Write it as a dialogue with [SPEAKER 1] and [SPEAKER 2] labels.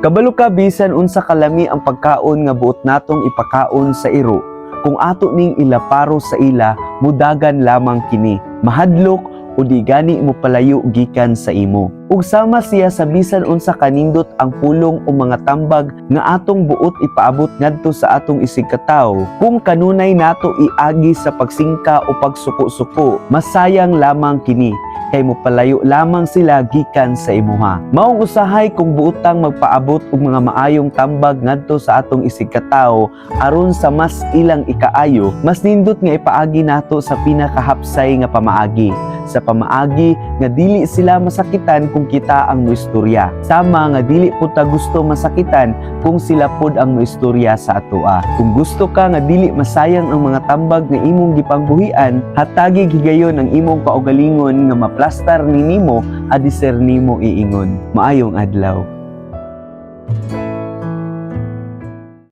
[SPEAKER 1] Kabalo ka bisan unsa kalami ang pagkaon nga buot natong ipakaon sa iro, kung ato ning ilaparo sa ila, mudagan lamang kini. Mahadlok o di gani mo palayo gikan sa imo. Ug sama siya sa bisan unsa kanindot ang pulong o mga tambag nga atong buot ipaabot ngadto sa atong isigkatawo, kung kanunay nato iagi sa pagsingka o pagsuko-suko, masayang lamang kini kay mopalayo lamang sila gikan sa imuha. Maong usahay, kung buotang magpaabot og mga maayong tambag ngadto sa atong isigkatawo aron sa mas ilang ikaayo, mas nindot nga ipaagi nato sa pinakahapsay nga pamaagi, sa pamaagi nga dili sila masakitan kung kita ang moistorya. Sama nga dili pud ta gusto masakitan kung sila pud ang moistorya sa atoa. Kung gusto ka nga dili masayang ang mga tambag nga imong gipangbuhian, hatagi higayon ang imong kaugalingon nga maplastar ni nimo adiser nimo iingon. Maayong adlaw.